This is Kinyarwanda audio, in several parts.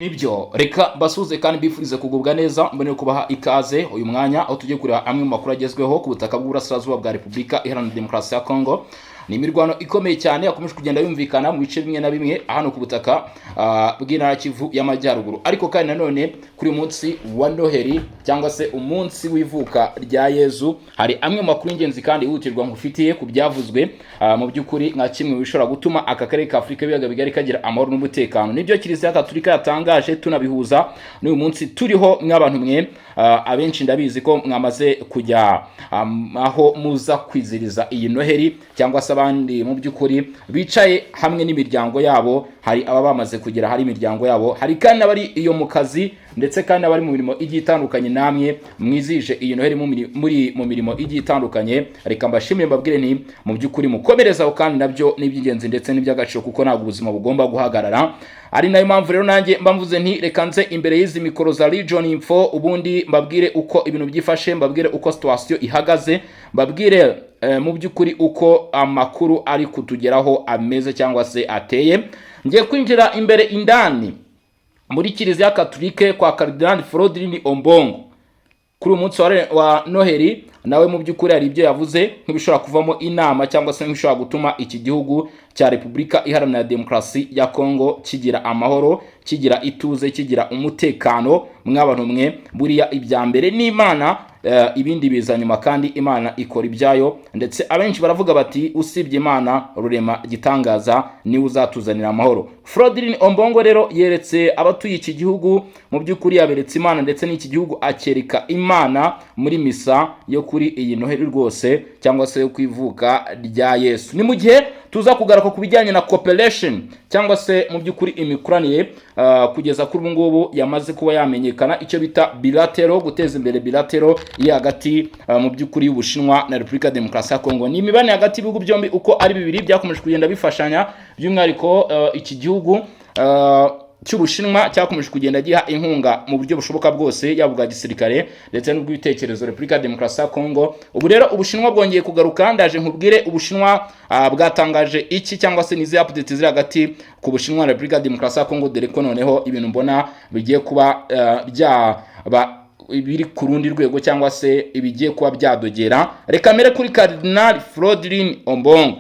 Nibyo, reka mbasuhuze kandi mbifurize kugubwa neza, mbone kubaha ikaze uyu mwanya aho tugiye kureba amwe mu makuru agezweho ku butaka bw'Uburasirazuba bwa Repubulika Iharanira Demokarasi ya Kongo. Ni imirwano ikomeye cyane yakomeje kugenda yumvikana mu bice bimwe na bimwe hano ku butaka bw'Intara Kivu y'Amajyaruguru. Ariko kandi nanone kuri uyu munsi wa Noheli, cyangwa se umunsi w'ivuka rya Yezu, hari amwe mu makuru y'ingenzi kandi yihutirwa nkufitiye ku byavuzwe mu by'ukuri nka kimwe mu bishobora gutuma aka karere ka Afurika y'Ibiyaga Bigari kagira amahoro n'umutekano. Nibyo Kiliziya Gatolika yatangaje, tunabihuza n'uyu munsi turiho. Mw'abantu mwe, abenshi ndabizi ko mwamaze kujya aho muza kwiziriza iyi Noheli, cyangwa se abandi mu by'ukuri bicaye hamwe n'imiryango yabo. Hari aba bamaze kugera hari imiryango yabo, hari kandi n'abari iyo mu kazi, ndetse kandi n'abari mu mirimo igiye itandukanye. Namwe mwizihije iyi Noheli muri mu mirimo igiye itandukanye, reka mbashimire, mbabwire ni mu by'ukuri mukomerezaho, kandi nabyo ni iby'ingenzi ndetse n'iby'agaciro, kuko ntabwo ubuzima bugomba guhagarara. Ari nayo mpamvu rero nanjye mba mvuze nti reka nze imbere y'izi mikoro za Region Info, ubundi mbabwire uko ibintu byifashe, mbabwire uko situation ihagaze, mbabwire mu by'ukuri uko amakuru ari kutugeraho ameze cyangwa se ateye. Ngiye kwinjira imbere indani muri Kiliziya Katolike kwa Cardinal Fridolin Ambongo. Kuri uyu munsi wa Noheli, nawe mu by'ukuri hari ibyo yavuze nk'ibishobora kuvamo inama, cyangwa se nk'ibishobora gutuma iki gihugu cya Repubulika Iharanira Demokarasi ya Kongo kigira amahoro, kigira ituze, kigira umutekano. Mw'abantu mwe, buriya ibya mbere ni Imana, ibindi biza nyuma, kandi Imana ikora ibyayo. Ndetse abenshi baravuga bati usibye Imana Rurema gitangaza, niwe uzatuzanira amahoro. Fridolin Ambongo rero yeretse abatuye iki gihugu, mu by'ukuri yaberetse Imana, ndetse n'iki gihugu akereka Imana muri misa yo kuri iyi Noheli rwose, cyangwa se yo kwivuka rya Yesu. Ni mu gihe tuza kugaruka ku bijyanye na cooperation, cyangwa se mu by'ukuri imikoranire kugeza kuri ubu ngubu yamaze kuba yamenyekana, icyo bita bilateral, guteza imbere bilateral iri hagati mu by'ukuri y'Ubushinwa na Repubulika ya Demokarasi ya Kongo. Ni imibanire hagati y'ibihugu byombi uko ari bibiri byakomeje kugenda bifashanya, by'umwihariko iki gihugu cy'Ubushinwa cyakomeje kugenda giha inkunga mu buryo bushoboka bwose, yaba ubwa gisirikare ndetse n'ubw'ibitekerezo, Repubulika ya Demokarasi ya Kongo. Ubu rero Ubushinwa bwongeye kugaruka. Ndaje nkubwire Ubushinwa bwatangaje iki, cyangwa se n'izi update ziri hagati ku Bushinwa na Repubulika ya Demokarasi ya Kongo, dore ko noneho ibintu mbona bigiye kuba byaba biri ku rundi rwego, cyangwa se ibigiye kuba byadogera. Reka mere kuri Cardinal Fridolin Ambongo.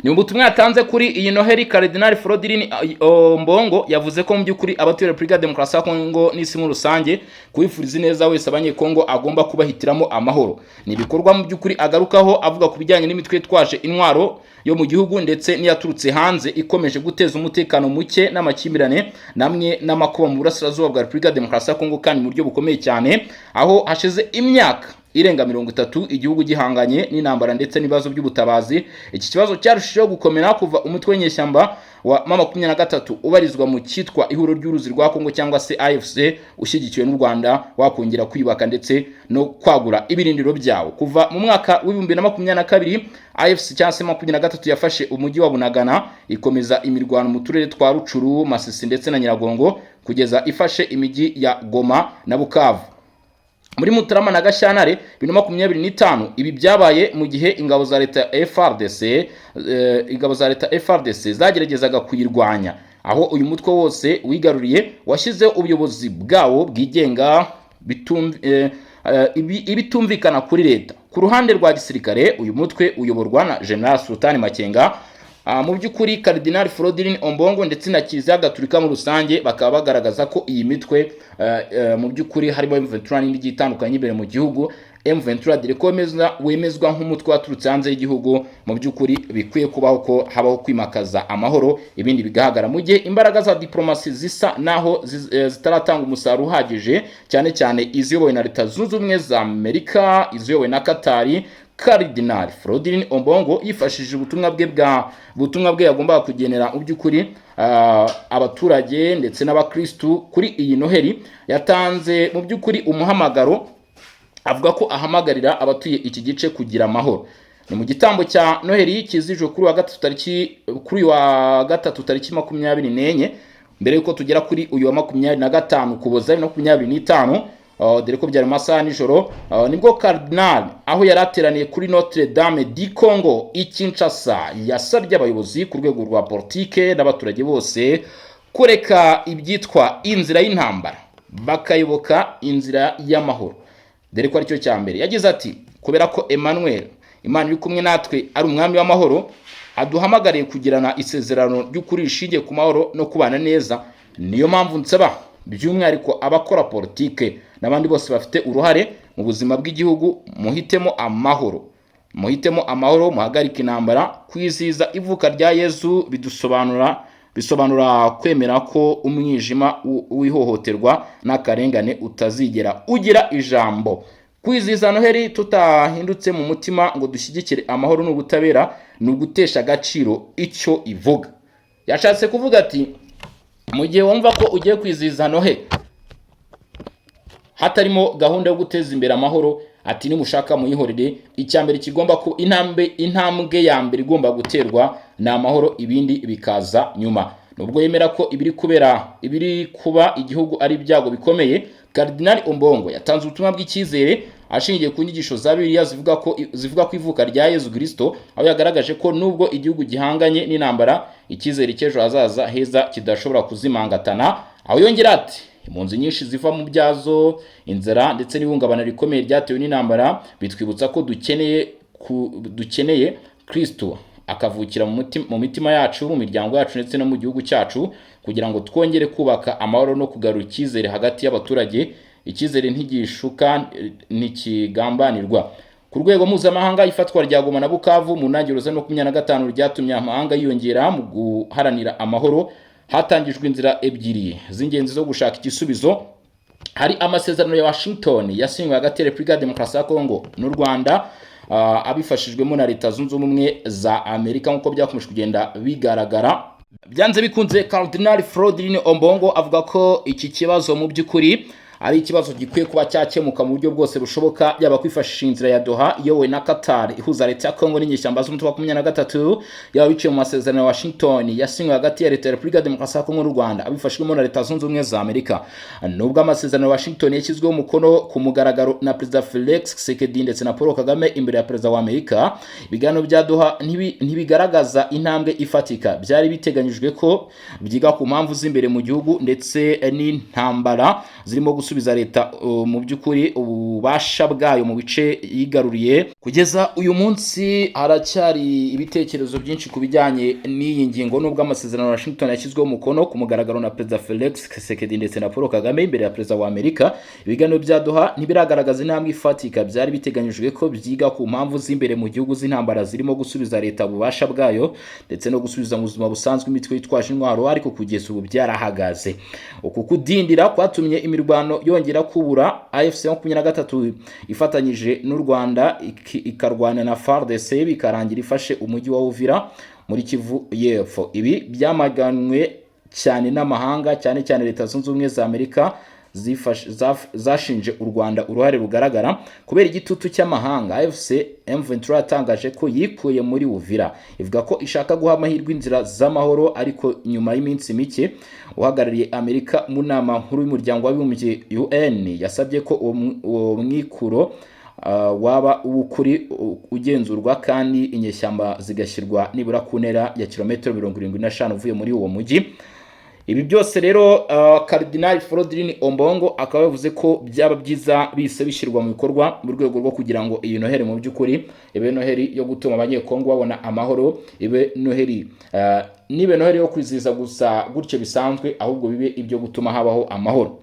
Ni mu butumwa yatanze kuri iyi Noheli, Cardinal Fridolin Ambongo yavuze ko mu by'ukuri abatuye Repubulika ya Demokarasi ya Kongo n'isi muri rusange, kubifuriza neza wese Abanyekongo agomba kubahitiramo amahoro. Ni ibikorwa mu by'ukuri agarukaho avuga ku bijyanye n'imitwe yitwaje intwaro yo mu gihugu ndetse n'iyaturutse hanze ikomeje guteza umutekano muke n'amakimbirane namwe n'amakuba mu burasirazuba bwa Repubulika ya Demokarasi ya Kongo, kandi mu buryo bukomeye cyane, aho hashize imyaka irenga 30 igihugu gihanganye n'intambara ndetse n'ibibazo by'ubutabazi. Iki kibazo cyarushijeho gukomera kuva umutwe w'inyeshyamba wa M23 ubarizwa mu cyitwa Ihuriro ry'Uruzi rwa Kongo, cyangwa se AFC, ushyigikiwe n'u Rwanda, wakongera kwiyubaka ndetse no kwagura ibirindiro byawo. Kuva mu mwaka wa 2022, AFC cyangwa se 23 yafashe umujyi wa Bunagana, ikomeza imirwano mu turere twa Rutshuru, Masisi ndetse na Nyiragongo, kugeza ifashe imijyi ya Goma na Bukavu muri Mutarama na Gashyantare 2025. Ibi byabaye mu gihe ingabo za leta FARDC ingabo za leta FARDC zageragezaga kuyirwanya, aho uyu mutwe wose wigaruriye washyizeho ubuyobozi bwawo bwigenga ibitumvikana kuri leta. Ku ruhande rwa gisirikare, uyu mutwe uyoborwa na General Sultani Makenga. Mu by'ukuri Cardinal Fridolin Ambongo ndetse na Kiliziya Gatolika muri rusange bakaba bagaragaza ko iyi mitwe mu by'ukuri harimo M23 n'indi igiye itandukanye imbere mu gihugu, M23 dore ko wemezwa nk'umutwe waturutse hanze y'igihugu, mu by'ukuri bikwiye kubaho ko habaho kwimakaza amahoro, ibindi bigahagarara, mu gihe imbaraga za diplomasi zisa naho zitaratanga umusaruro uhagije, cyane cyane iziyobowe na Leta Zunze Ubumwe za Amerika, iziyobowe na Katari. Cardinal Fridolin Ambongo yifashishije ubutumwa bwe yagombaga kugenera mu by'ukuri abaturage ndetse n'abakristu kuri iyi Noheli, yatanze mu by'ukuri umuhamagaro, avuga ko ahamagarira abatuye iki gice kugira amahoro. Ni mu gitambo cya Noheli kizijwe kuri uyu wa gatatu tariki 24, mbere yuko tugera kuri uyu wa 25 Ukuboza 2025, dore ko byari mu masaha ya nijoro, nibwo Cardinal, aho yari ateraniye kuri Notre Dame du Congo i Kinshasa, yasabye abayobozi ku rwego rwa politike n'abaturage bose Kureka ibyitwa inzira y'intambara bakayoboka inzira y'amahoro, dore ko aricyo cya mbere. Yagize ati: "Kubera ko Emmanuel, Imana iri kumwe natwe, ari umwami w'amahoro, aduhamagariye kugirana isezerano ry'ukuri rishingiye ku mahoro no kubana neza. Niyo mpamvu nsaba by'umwihariko abakora politike n'abandi bose bafite uruhare mu buzima bw'igihugu: muhitemo amahoro, muhitemo amahoro, muhagarike intambara. Kwizihiza ivuka rya Yezu bisobanura kwemera ko umwijima w'ihohoterwa n'akarengane utazigera ugira ijambo. Kwizihiza Noheli tutahindutse mu mutima ngo dushyigikire amahoro n'ubutabera ni ugutesha agaciro icyo ivuga." Yashatse kuvuga ati: mu gihe wumva ko ugiye kwizihiza Noheli hatarimo gahunda yo guteza imbere amahoro, ati nimushaka muyihorere. Icya mbere kigomba ku intambwe ya mbere igomba guterwa ni amahoro, ibindi bikaza nyuma. Nubwo yemera ko ibiri kubera, ibiri kuba igihugu ari ibyago bikomeye, Cardinal Ombongo yatanze ubutumwa bw'icyizere ashingiye ku nyigisho za Bibiliya zivuga ko ivuka rya Yezu Kristo, aho yagaragaje ko nubwo igihugu gihanganye n'intambara, icyizere cy'ejo hazaza heza kidashobora kuzimangatana, aho yongera ati: "Impunzi nyinshi ziva mu byazo, inzara ndetse n'ihungabana rikomeye ryatewe n'intambara bitwibutsa ko dukeneye Kristo akavukira mu mitima yacu, mu miryango yacu ndetse no mu gihugu cyacu, kugira ngo twongere kubaka amahoro no kugarura icyizere hagati y'abaturage. Icyizere ntigishuka, ntikigambanirwa." Ku rwego mpuzamahanga, ifatwa rya Goma na Bukavu mu ntangiriro za 25 ryatumye amahanga yiyongera mu guharanira amahoro. Hatangijwe inzira ebyiri z'ingenzi zo gushaka igisubizo. Hari amasezerano ya Washington yasinywe hagati ya Repubulika ya Demokarasi ya Kongo n'u Rwanda, abifashijwemo na Leta Zunze Ubumwe za Amerika, nk'uko byakomeje kugenda bigaragara. Byanze bikunze, Cardinal Fridolin Ombongo avuga ko iki kibazo mu by'ukuri ari ikibazo gikwiye kuba cyakemuka mu buryo bwose bushoboka, yaba kwifashisha inzira ya Doha iyobowe na Qatar ihuza leta ya Congo n'inyeshyamba z'umutwe wa 23, yaba biciye mu masezerano ya Washington yasinywe hagati ya leta ya Repubulika ya Demokarasi ya Kongo n'u Rwanda abifashijwemo na Leta Zunze Ubumwe za Amerika. Nubwo amasezerano ya Washington yashyizweho umukono ku mugaragaro na Perezida Felix Tshisekedi ndetse na Paul Kagame imbere ya Perezida wa Amerika, ibiganiro bya Doha ntibigaragaza intambwe ifatika. Byari biteganyijwe ko byiga ku mpamvu z'imbere mu gihugu ndetse n'intambara zirimo gusubiza leta mu by'ukuri ububasha bwayo mu bice yigaruriye. Kugeza uyu munsi haracyari ibitekerezo byinshi ku bijyanye n'iyi ngingo. Nubwo amasezerano ya Washington yashyizweho umukono ku mugaragaro na Perezida Felix Tshisekedi ndetse na Paul Kagame imbere ya Perezida wa Amerika, ibiganiro bya Doha ntibiragaragaza intambwe ifatika. Byari biteganyijwe ko byiga ku mpamvu z'imbere mu gihugu z'intambara zirimo gusubiza leta ububasha bwayo ndetse no gusubiza mu buzima busanzwe imitwe yitwaje intwaro, ariko kugeza ubu byarahagaze. Uku kudindira kwatumye imirwano yongera kubura, AFC 23 ifatanyije n'u Rwanda ikarwana na FARDC, bikarangira ifashe umujyi wa Uvira muri Kivu y'Epfo. Ibi byamaganwe cyane n'amahanga, cyane cyane Leta Zunze Ubumwe za Amerika zashinje u Rwanda uruhare rugaragara. Kubera igitutu cy'amahanga, AFC M23 yatangaje ko yikuye muri Uvira, ivuga ko ishaka guha amahirwe inzira z'amahoro. Ariko nyuma y'iminsi mike, uhagarariye Amerika mu nama nkuru y'Umuryango w'Abibumbye, UN, yasabye ko uwo mwikuro waba uw'ukuri, ugenzurwa, kandi inyeshyamba zigashyirwa nibura ku ntera ya kilometero 75 uvuye muri uwo mujyi. Ibi byose rero, Cardinal Fridolin Ombongo akaba yavuze ko byaba byiza bise bishyirwa mu bikorwa mu rwego rwo kugira ngo iyi Noheli mu by'ukuri ibe Noheli yo gutuma Abanyekongo babona amahoro, ibe Noheli nibe Noheli yo kwizihiza gusa gutyo bisanzwe, ahubwo bibe ibyo gutuma habaho amahoro.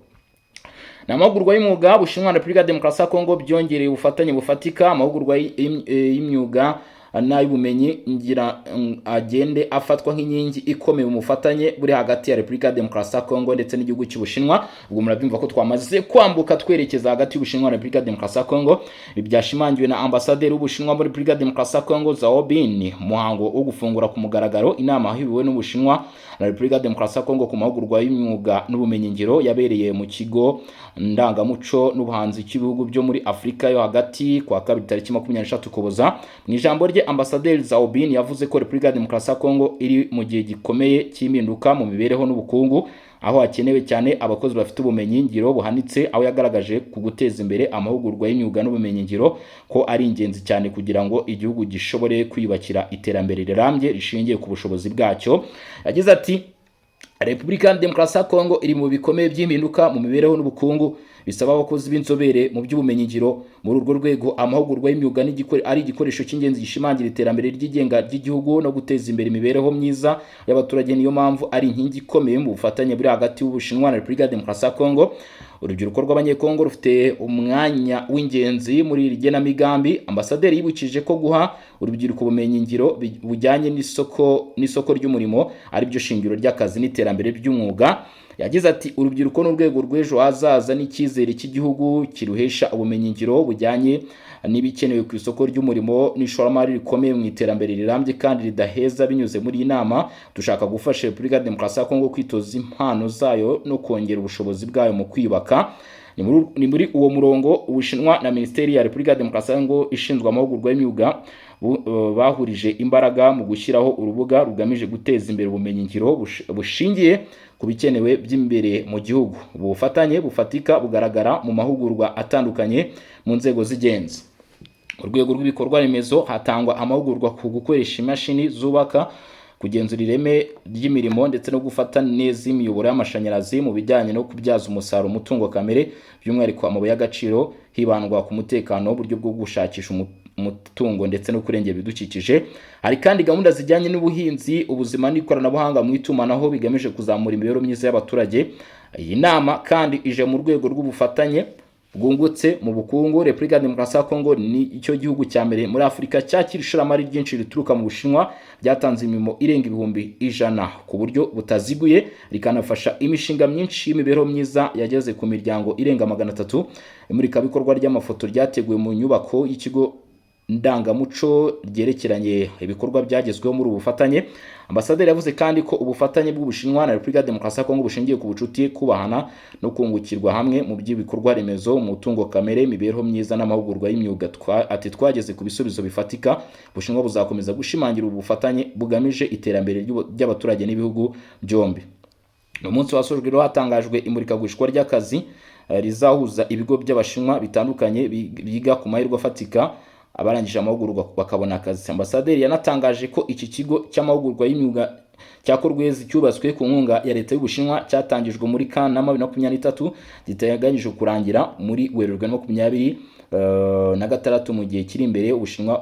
Ni amahugurwa y'umwuga. Bushinwa na Repubulika ya Demokarasi ya Kongo byongereye ubufatanye bufatika. Amahugurwa y'imyuga n'ay'ubumenyi ngira agende afatwa nk'inkingi ikomeye mu bufatanye buri hagati ya Repubulika ya Demokarasi ya Kongo ndetse n'igihugu cy'Ubushinwa. Ubwo murabyumva ko twamaze kwambuka twerekeza hagati y'Ubushinwa na Repubulika ya Demokarasi ya Kongo. Ibi byashimangiwe na ambasaderi w'Ubushinwa muri Repubulika ya Demokarasi ya Kongo, Zhao Bin, muhango wo gufungura ku mugaragaro inama yahuriwemo n'Ubushinwa na Repubulika ya Demokarasi ya Kongo ku mahugurwa y'imyuga n'ubumenyingiro, yabereye mu kigo ndangamuco n'ubuhanzi cy'ibihugu byo muri Afurika yo hagati kwa kabiri tariki 23 Ukuboza. Mu ijambo rye, ambasaderi Zhao Bin yavuze ko Repubulika ya Demokarasi ya Kongo iri mu gihe gikomeye cy'impinduka mu mibereho n'ubukungu, aho hakenewe cyane abakozi bafite ubumenyi ngiro buhanitse, aho yagaragaje ku guteza imbere amahugurwa y'imyuga n'ubumenyingiro ko ari ingenzi cyane kugira ngo igihugu gishobore kwiyubakira iterambere rirambye rishingiye ku bushobozi bwacyo. Yagize ati: Repubulika ya Demokarasi ya Kongo iri mu bikomeye by'impinduka mu mibereho n'ubukungu, bisaba abakozi b'inzobere mu by'ubumenyingiro. Muri urwo rwego, amahugurwa y'imyuga ari igikoresho cy'ingenzi gishimangira iterambere ryigenga ry'igihugu no guteza imbere imibereho myiza y'abaturage. Niyo mpamvu ari inkingi ikomeye mu bufatanye buri hagati y'Ubushinwa na Repubulika ya Demokarasi ya Kongo. Urubyiruko rw'Abanyekongo rufite umwanya w'ingenzi muri iri genamigambi. Ambasaderi yibukije ko guha urubyiruko ubumenyingiro bujyanye n'isoko ry'umurimo ari byo shingiro ry'akazi n'iterambere ry'umwuga. Yagize ati: "Urubyiruko ni urwego rw'ejo hazaza n'icyizere cy'igihugu kiruhesha ubumenyingiro bujyanye n'ibikenewe ku isoko ry'umurimo n'ishoramari rikomeye mu iterambere rirambye kandi ridaheza. Binyuze muri iyi nama, dushaka gufasha Repubulika ya Demokarasi ya Kongo kwitoza impano zayo no kongera ubushobozi bwayo mu kwiyubaka." Ni muri uwo murongo Ubushinwa na Minisiteri ya Repubulika ya Demokarasi ya Kongo ishinzwe amahugurwa y'imyuga bahurije imbaraga mu gushyiraho urubuga rugamije guteza imbere ubumenyingiro bushingiye ku bikenewe by'imbere mu gihugu. Ubu bufatanye bufatika bugaragara mu mahugurwa atandukanye mu nzego z'ingenzi. Mu rwego rw'ibikorwa remezo, hatangwa amahugurwa ku gukoresha imashini zubaka, kugenzura ireme ry'imirimo ndetse no gufata neza imiyoboro y'amashanyarazi. Mu bijyanye no kubyaza umusaruro umutungo kamere, by'umwihariko amabuye y'agaciro, hibandwa ku mutekano w'uburyo bwo gushakisha umutungo ndetse no kurengera ibidukikije. Hari kandi gahunda zijyanye n'ubuhinzi, ubuzima n'ikoranabuhanga mu itumanaho bigamije kuzamura imibereho myiza y'abaturage. Iyi nama kandi ije mu rwego rw'ubufatanye bwungutse mu bukungu. Repubulika ya Demokarasi ya Kongo ni icyo gihugu cya mbere muri Afurika cyakira ishoramari ryinshi rituruka mu Bushinwa, ryatanze imirimo irenga 100,000 ku buryo butaziguye, rikanafasha imishinga myinshi y'imibereho myiza yageze ku miryango irenga 300. Imurikabikorwa ry'amafoto ryateguwe mu nyubako y'ikigo ndangamuco ryerekeranye ibikorwa byagezweho muri ubu bufatanye. Ambasaderi yavuze kandi ko ubufatanye bw'Ubushinwa na Repubulika ya Demokarasi ya Kongo bushingiye ku bucuti, kubahana no kungukirwa hamwe mu by'ibikorwa remezo, umutungo kamere, imibereho myiza n'amahugurwa y'imyuga. Ati: "Twageze ku bisubizo bifatika. Ubushinwa buzakomeza gushimangira ubu bufatanye bugamije iterambere ry'abaturage n'ibihugu byombi." Ni umunsi wasojwe rero hatangajwe imurikagurishwa ry'akazi rizahuza ibigo by'Abashinwa bitandukanye biga ku mahirwe afatika abarangije amahugurwa bakabona akazi. Ambasaderi yanatangaje ko iki kigo cy'amahugurwa y'imyuga cya Kolwezi cyubatswe ku nkunga ya Leta y'Ubushinwa, cyatangijwe muri Kanama 2023, giteganyijwe kurangira muri Werurwe 2026. Mu gihe kiri imbere, Ubushinwa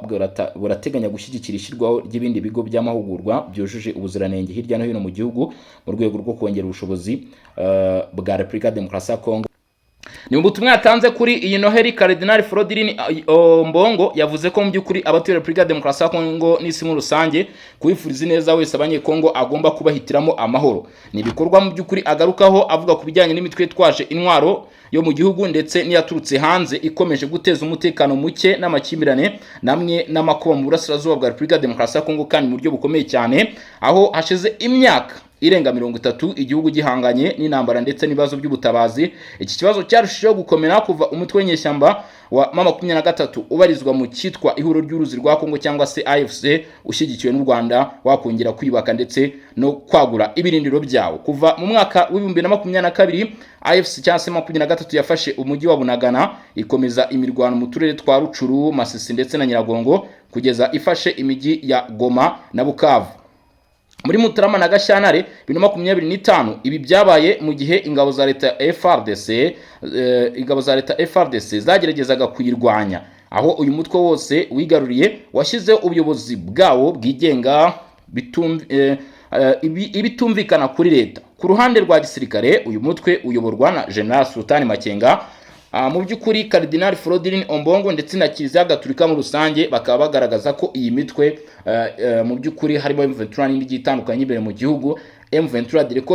burateganya gushyigikira ishyirwaho ry'ibindi bigo by'amahugurwa byujuje ubuziranenge hirya no hino mu gihugu, mu rwego rwo kongera ubushobozi bwa Repubulika ya Demokarasi ya Kongo. Ni mu butumwa yatanze kuri iyi Noheli, Karidinali Fridolin Ambongo yavuze ko mu by'ukuri abatuye Repubulika ya Demokarasi ya Kongo n'isi muri rusange, kubifuriza ineza wese Abanyekongo agomba kubahitiramo amahoro. Ni ibikorwa mu by'ukuri agarukaho avuga ku bijyanye n'imitwe yitwaje intwaro yo mu gihugu ndetse n'iyaturutse hanze ikomeje guteza umutekano muke n'amakimbirane namwe n'amakuba mu burasirazuba bwa Repubulika ya Demokarasi ya Kongo, kandi mu buryo bukomeye cyane, aho hashize imyaka irenga 30 igihugu gihanganye n'intambara ndetse n'ibibazo by'ubutabazi. Iki kibazo cyarushijeho gukomera kuva umutwe w'inyeshyamba wa M23 ubarizwa mu cyitwa Ihuriro ry'Uruzi rwa Kongo cyangwa se AFC ushyigikiwe n'u Rwanda wakongera kwiyubaka ndetse no kwagura ibirindiro byawo. Kuva mu mwaka wa 2022, AFC cyangwa se 23 yafashe umujyi wa Bunagana, ikomeza imirwano mu turere twa Rutshuru, Masisi ndetse na Nyiragongo, kugeza ifashe imijyi ya Goma na Bukavu muri Mutarama na Gashyantare 2025. Ibi byabaye mu gihe ingabo za leta FARDC ingabo za leta FARDC zageragezaga kuyirwanya, aho uyu mutwe wose wigaruriye washyizeho ubuyobozi bwawo bwigenga ibitumvikana kuri leta. Ku ruhande rwa gisirikare, uyu mutwe uyoborwa na General Sultani Makenga. Mu by'ukuri Cardinal Fridolin Ambongo ndetse na Kiliziya Gatolika muri rusange bakaba bagaragaza ko iyi mitwe mu by'ukuri harimo M23 n'indi igiye itandukanye imbere mu gihugu, M23 dore ko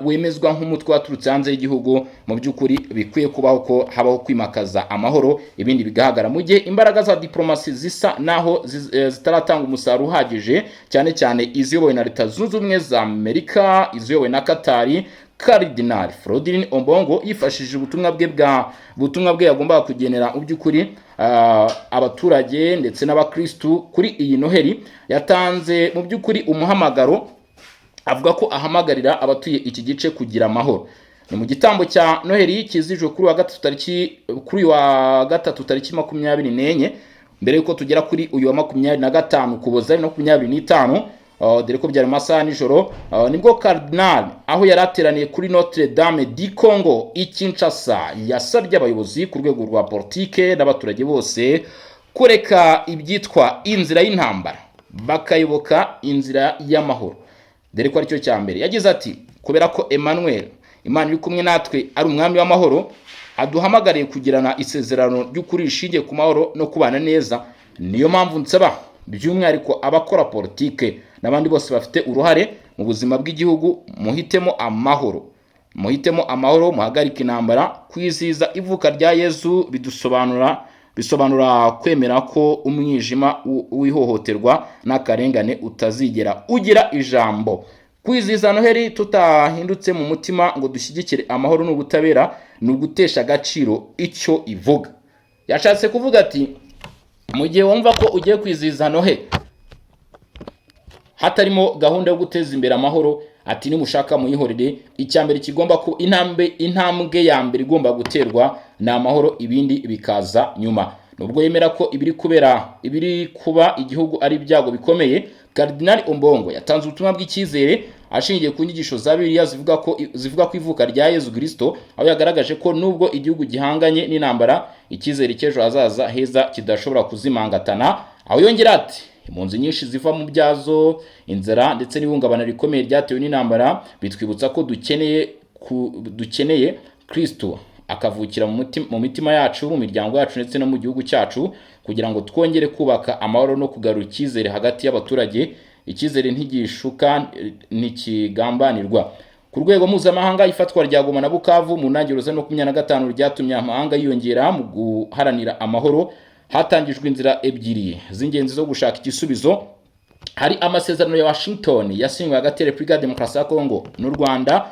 wemezwa nk'umutwe waturutse hanze y'igihugu, mu by'ukuri bikwiye kubaho ko habaho kwimakaza amahoro, ibindi bigahagarara, mu gihe imbaraga za diplomasi zisa naho zitaratanga umusaruro uhagije, cyane cyane iziyobowe na Leta Zunze Ubumwe za Amerika, iziyobowe na Katari. Cardinal Fridolin Ambongo yifashishije ubutumwa bwe yagombaga kugenera mu by'ukuri abaturage ndetse n'abakristu kuri iyi Noheli, yatanze mu by'ukuri umuhamagaro, avuga ko ahamagarira abatuye iki gice kugira amahoro. Ni mu gitambo cya Noheli kizijwe kuri uyu wa gatatu tariki 24, mbere yuko tugera kuri uyu wa 25 Ukuboza 2025. dore ko byari mu masaha ya nijoro, nibwo Cardinal, aho yari ateraniye kuri Notre Dame du Congo i Kinshasa, yasabye abayobozi ku rwego rwa politike n'abaturage bose kureka ibyitwa inzira y'intambara, bakayoboka inzira y'amahoro, dore ko aricyo cya mbere. Yagize ati: "Kubera ko Emmanuel, Imana iri kumwe natwe, ari umwami w'amahoro, aduhamagariye kugirana isezerano ry'ukuri rishingiye ku mahoro no kubana neza. Niyo mpamvu nsaba by'umwihariko abakora politike n'abandi bose bafite uruhare mu buzima bw'igihugu: muhitemo amahoro, muhitemo amahoro, muhagarike intambara. Kwizihiza ivuka rya Yezu bisobanura kwemera ko umwijima w'ihohoterwa n'akarengane utazigera ugira ijambo. Kwizihiza Noheli tutahindutse mu mutima ngo dushyigikire amahoro n'ubutabera ni ugutesha agaciro icyo ivuga." Yashatse kuvuga ati: mu gihe wumva ko ugiye kwizihiza Noheli hatarimo gahunda yo guteza imbere amahoro, ati nimushaka muyihorere. Icya mbere kigomba ku intambwe ya mbere igomba guterwa ni amahoro, ibindi bikaza nyuma. Nubwo yemera ko ibiri kubera, ibiri kuba igihugu ari ibyago bikomeye, Cardinal Ombongo yatanze ubutumwa bw'icyizere ashingiye ku nyigisho za Bibiliya zivuga ko ivuka rya Yezu Kristo, aho yagaragaje ko nubwo igihugu gihanganye n'intambara, icyizere cy'ejo hazaza heza kidashobora kuzimangatana, aho yongera ati: "Impunzi nyinshi ziva mu byazo, inzara ndetse n'ihungabana rikomeye ryatewe n'intambara bitwibutsa ko dukeneye Kristo akavukira mu mitima yacu, mu miryango yacu ndetse no mu gihugu cyacu, kugira ngo twongere kubaka amahoro no kugarura icyizere hagati y'abaturage. Icyizere ntigishuka, ntikigambanirwa." Ku rwego mpuzamahanga, ifatwa rya Goma na Bukavu mu ntangiriro za 25 ryatumye amahanga yiyongera mu guharanira amahoro. Hatangijwe inzira ebyiri z'ingenzi zo gushaka igisubizo. Hari amasezerano ya Washington yasinywe hagati ya Repubulika ya Demokarasi ya Kongo n'u Rwanda,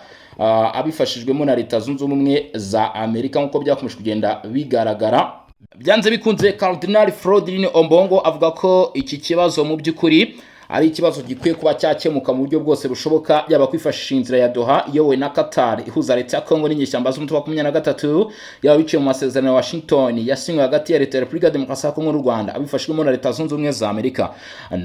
abifashijwemo na Leta Zunze Ubumwe za Amerika, nk'uko byakomeje kugenda bigaragara. Byanze bikunze, Cardinal Fridolin Ombongo avuga ko iki kibazo mu by'ukuri ari ikibazo gikwiye kuba cyakemuka mu buryo bwose bushoboka, yaba kwifashisha inzira ya Doha iyobowe na Qatar ihuza leta ya Kongo n'inyeshyamba z'umutwe wa 23, yaba biciye mu masezerano ya Washington yasinywe hagati ya leta ya Repubulika ya Demokarasi ya Kongo n'u Rwanda abifashijwemo na Leta Zunze Ubumwe za Amerika.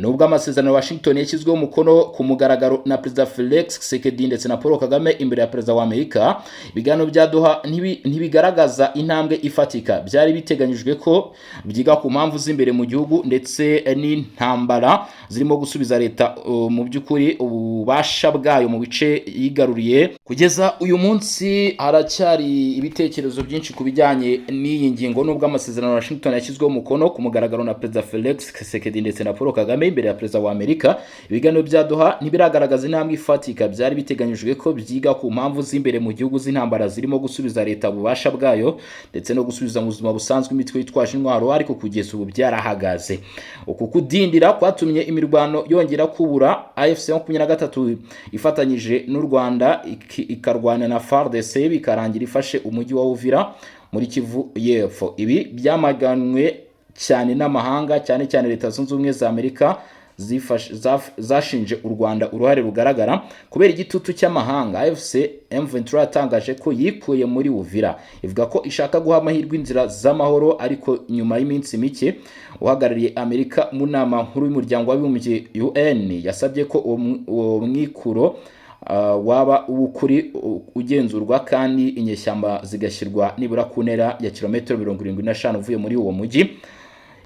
Nubwo amasezerano ya Washington yashyizweho umukono ku mugaragaro na Perezida Felix Tshisekedi ndetse na Paul Kagame imbere ya Perezida wa Amerika, ibiganiro bya Doha ntibigaragaza intambwe ifatika. Byari biteganyijwe ko byiga ku mpamvu z'imbere mu gihugu ndetse n'intambara zirimo gusubiza leta mu by'ukuri ububasha bwayo mu bice yigaruriye. Kugeza uyu munsi haracyari ibitekerezo byinshi ku bijyanye n'iyi ngingo. Nubwo amasezerano ya Washington yashyizweho umukono ku mugaragaro na Perezida Felix Tshisekedi ndetse na Paul Kagame imbere ya Perezida wa Amerika, ibiganiro bya Doha ntibiragaragaza intambwe ifatika. Byari biteganyijwe ko byiga ku mpamvu z'imbere mu gihugu z'intambara zirimo gusubiza leta ububasha bwayo ndetse no gusubiza mu buzima busanzwe imitwe yitwaje intwaro, ariko kugeza ubu byarahagaze. Uku kudindira kwatumye imirwano yongera kubura, AFC 23 ifatanyije n'u Rwanda ikarwana na FARDC, bikarangira ifashe umujyi wa Uvira muri Kivu y'Epfo. Ibi byamaganwe cyane n'amahanga, cyane cyane Leta Zunze Ubumwe za Amerika zashinje u Rwanda uruhare rugaragara. Kubera igitutu cy'amahanga, AFC M23 yatangaje ko yikuye muri Uvira, ivuga ko ishaka guha amahirwe inzira z'amahoro. Ariko nyuma y'iminsi mike, uhagarariye Amerika mu nama nkuru y'Umuryango w'Abibumbye, UN, yasabye ko uwo mwikuro waba uw'ukuri, ugenzurwa, kandi inyeshyamba zigashyirwa nibura ku ntera ya kilometero 75 uvuye muri uwo mujyi.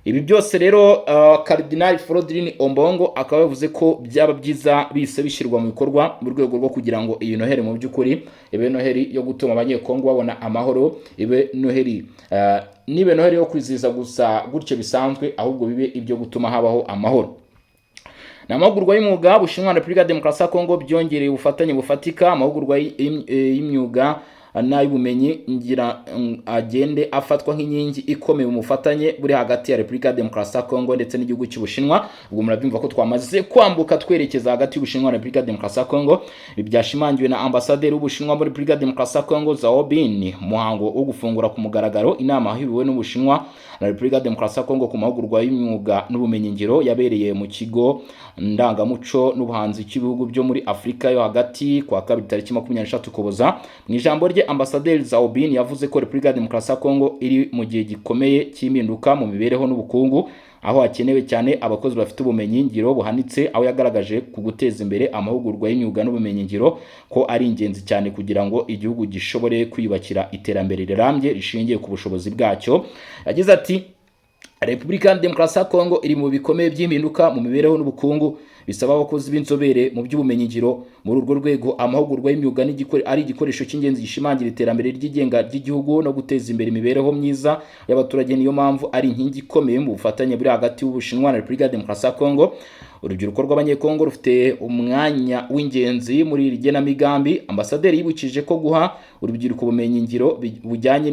Ibi byose rero, Cardinal Fridolin Ombongo akaba yavuze ko byaba byiza bise bishyirwa mu bikorwa mu rwego rwo kugira ngo iyi Noheli mu by'ukuri ibe Noheli yo gutuma Abanyekongo babona amahoro, ibe Noheli nibe Noheli yo kwizihiza gusa gutyo bisanzwe, ahubwo bibe ibyo gutuma habaho amahoro. Ni amahugurwa y'umwuga. Bushinwa na Repubulika ya Demokarasi ya Kongo byongereye ubufatanye bufatika. Amahugurwa y'imyuga n'ay'ubumenyi ngira agende afatwa nk'inkingi ikomeye mu bufatanye buri hagati ya Repubulika ya Demokarasi ya Kongo ndetse n'igihugu cy'Ubushinwa. Ubwo murabyumva ko twamaze kwambuka twerekeza hagati y'Ubushinwa na Repubulika ya Demokarasi ya Kongo. Ibi byashimangiwe na ambasaderi w'Ubushinwa muri Repubulika ya Demokarasi ya Kongo, Zhao Bin, muhango wo gufungura ku mugaragaro inama ahuriwe n'Ubushinwa na Repubulika ya Demokarasi ya Kongo ku mahugurwa y'imyuga n'ubumenyingiro, yabereye mu kigo ndangamuco n'ubuhanzi cy'ibihugu byo muri Afurika yo hagati kwa kabiri tariki 23 Ukuboza. Mu ijambo rye, ambasaderi Zhao Bin yavuze ko Repubulika ya Demokarasi ya Kongo iri mu gihe gikomeye cy'impinduka mu mibereho n'ubukungu. aho hakenewe cyane abakozi bafite ubumenyi ngiro buhanitse, aho yagaragaje ku guteza imbere amahugurwa y'imyuga n'ubumenyingiro ko ari ingenzi cyane kugira ngo igihugu gishobore kwiyubakira iterambere rirambye rishingiye ku bushobozi bwacyo. Yagize ati: "Repubulika ya Demokarasi ya Kongo iri mu bikomeye by'impinduka mu mibereho n'ubukungu, bisaba abakozi b'inzobere mu by'ubumenyingiro. Muri urwo rwego, amahugurwa y'imyuga ari igikoresho cy'ingenzi gishimangira iterambere ryigenga ry'igihugu no guteza imbere imibereho myiza y'abaturage. Niyo mpamvu ari inkingi ikomeye mu bufatanye buri hagati y'Ubushinwa na Repubulika ya Demokarasi ya Kongo. Urubyiruko rw'Abanyekongo rufite umwanya w'ingenzi muri iri genamigambi." Ambasaderi yibukije ko guha urubyiruko ubumenyingiro bujyanye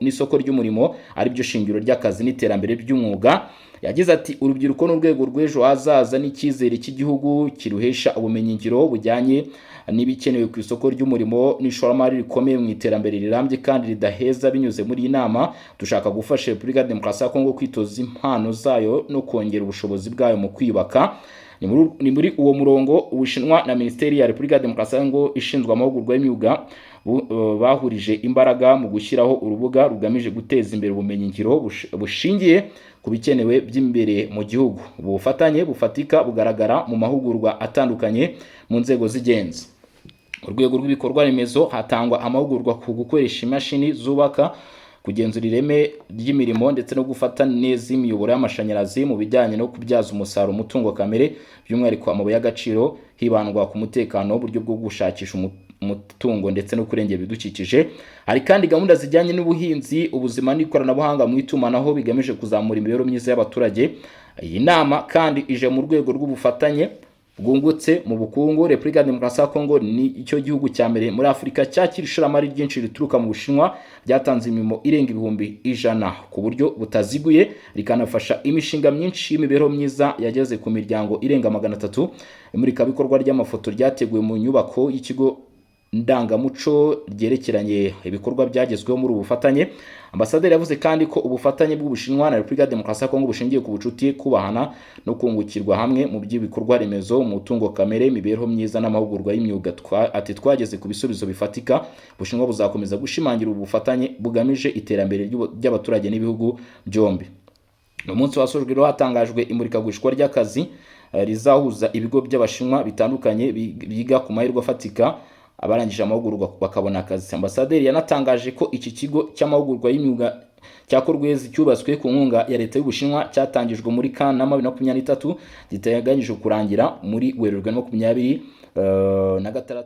n'isoko ry'umurimo ari byo shingiro ry'akazi n'iterambere ry'umwuga. Yagize ati: "Urubyiruko ni urwego rw'ejo hazaza n'icyizere cy'igihugu kiruhesha ubumenyingiro bujyanye n'ibikenewe ku isoko ry'umurimo n'ishoramari rikomeye mu iterambere rirambye kandi ridaheza. Binyuze muri iyi nama, dushaka gufasha Repubulika ya Demokarasi ya Kongo kwitoza impano zayo no kongera ubushobozi bwayo mu kwiyubaka." Ni muri uwo murongo Ubushinwa na Minisiteri ya Repubulika ya Demokarasi ya Kongo ishinzwe amahugurwa y'imyuga bahurije imbaraga mu gushyiraho urubuga rugamije guteza imbere ubumenyingiro bushingiye ku bikenewe by'imbere mu gihugu. Ubu bufatanye bufatika bugaragara mu mahugurwa atandukanye mu nzego z'ingenzi. Mu rwego rw'ibikorwa remezo, hatangwa amahugurwa ku gukoresha imashini zubaka, kugenzura ireme ry'imirimo ndetse no gufata neza imiyoboro y'amashanyarazi. Mu bijyanye no kubyaza umusaruro umutungo kamere, by'umwihariko amabuye y'agaciro, hibandwa ku mutekano w'uburyo bwo gushakisha umutungo ndetse no kurengera ibidukikije. Hari kandi gahunda zijyanye n'ubuhinzi, ubuzima n'ikoranabuhanga mu itumanaho bigamije kuzamura imibereho myiza y'abaturage. Iyi nama kandi ije mu rwego rw'ubufatanye bwungutse mu bukungu. Repubulika ya Demokarasi ya Kongo ni icyo gihugu cya mbere muri Afurika cyakira ishoramari ryinshi rituruka mu Bushinwa, ryatanze imirimo irenga 100,000 ku buryo butaziguye, rikanafasha imishinga myinshi y'imibereho myiza yageze ku miryango irenga 300. Imurikabikorwa ry'amafoto ryateguwe mu nyubako y'ikigo ndangamuco ryerekeranye ibikorwa byagezweho muri ubu bufatanye. Ambasaderi yavuze kandi ko ubufatanye bw'Ubushinwa na Repubulika ya Demokarasi ya Kongo bushingiye ku bucuti, kubahana no kungukirwa hamwe mu by'ibikorwa remezo, umutungo kamere, imibereho myiza n'amahugurwa y'imyuga. Ati: "Twageze ku bisubizo bifatika. Ubushinwa buzakomeza gushimangira ubu bufatanye bugamije iterambere ry'abaturage n'ibihugu byombi." Ni umunsi wasojwe rero hatangajwe imurikagurishwa ry'akazi rizahuza ibigo by'Abashinwa bitandukanye biga ku mahirwe afatika abarangije amahugurwa bakabona akazi. Ambasaderi yanatangaje ko iki kigo cy'amahugurwa y'imyuga cya Kolwezi cyubatswe ku nkunga ya Leta y'Ubushinwa, cyatangijwe muri Kanama 2023, giteganyijwe kurangira muri Werurwe 2026.